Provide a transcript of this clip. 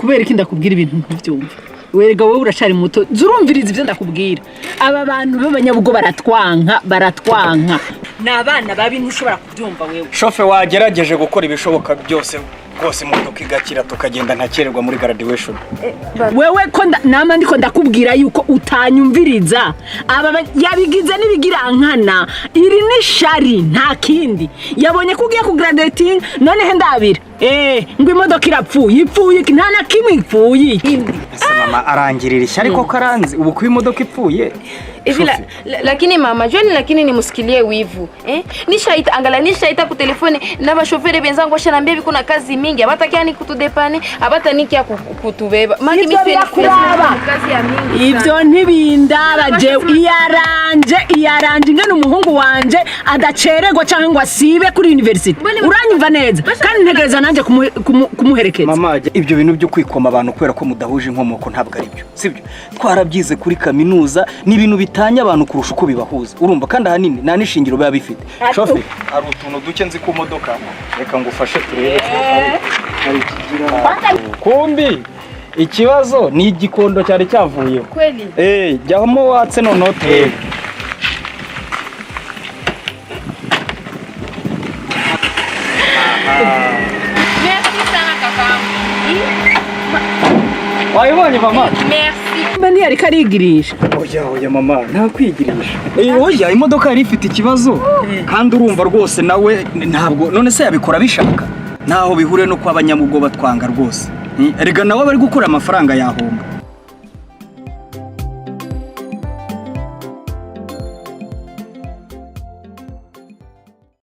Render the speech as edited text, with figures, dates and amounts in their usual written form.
Kubera iki ndakubwira ibintu ntubyumva? Werega wowe uracari muto, zurumviriza ibyo ndakubwira. Aba bantu b'abanyabugo baratwanka, baratwanka, ni abana babi, ntushobora kubyumva wewe. Shofe, wagerageje gukora ibishoboka byose rwose imodoka igakira, tukagenda ntakererwa muri graduation. Wewe ko nama ndiko ndakubwira yuko utanyumviriza. Aba yabigize n'ibigirankana, iri ni shari, nta kindi. Yabonye ko ugiye ku graduating, noneho ndabira ngo imodoka irapfuye. Ipfuye iki? Nta na kimwe ipfuye ikindi. Ese mama arangirira ishyari koko? Aranzi ubu kuba imodoka ipfuye. Hivi Shofe. Lakini mama John, lakini nimusikilie wivu, eh? Nishaita, angala, nishaita ku telefone na bashoferi benzangu, washanambia biko na kazi mingi, abatakia ni kutudépanner, abatanikia kutubeba. Maki Ivyo mimi birakuraba. Kazi ya mingi. Ibyo ntibindaba jewe. Iyaranje, iyaranje ingene umuhungu wanje adacererwa cyangwa ngo asibe kuri university. Uranyumva neza? Kandi ntegereza nanjye kumuherekeza. Mama, ibyo bintu byo kwikoma abantu kubera ko mudahuje inkomoko ntabwo ari byo, sibyo? Twarabyize kuri kaminuza, ni ibintu bitanya abantu kurusha uko bibahuza, urumva? Kandi ahanini nta n'ishingiro biba bifite. Shofe, hari utuntu duke nzi ku modoka, reka ngufashe turebe ko hari ikigira. Kumbi ikibazo ni igikondo cyari cyavuyeho. Kweli? Eh, jyamo watse noneho turebe. Merci sana kakaangu. Wayibonye mama? Merci. Mba ntiyariko arigirisha. Oya, oya mama, nta kwigirisha. Oya, imodoka yari ifite ikibazo kandi urumva rwose nawe ntabwo none se yabikora abishaka? Ntaho bihuriye no kuba abanyamugo batwanga rwose. Erega nawe bari gukura amafaranga yahomba.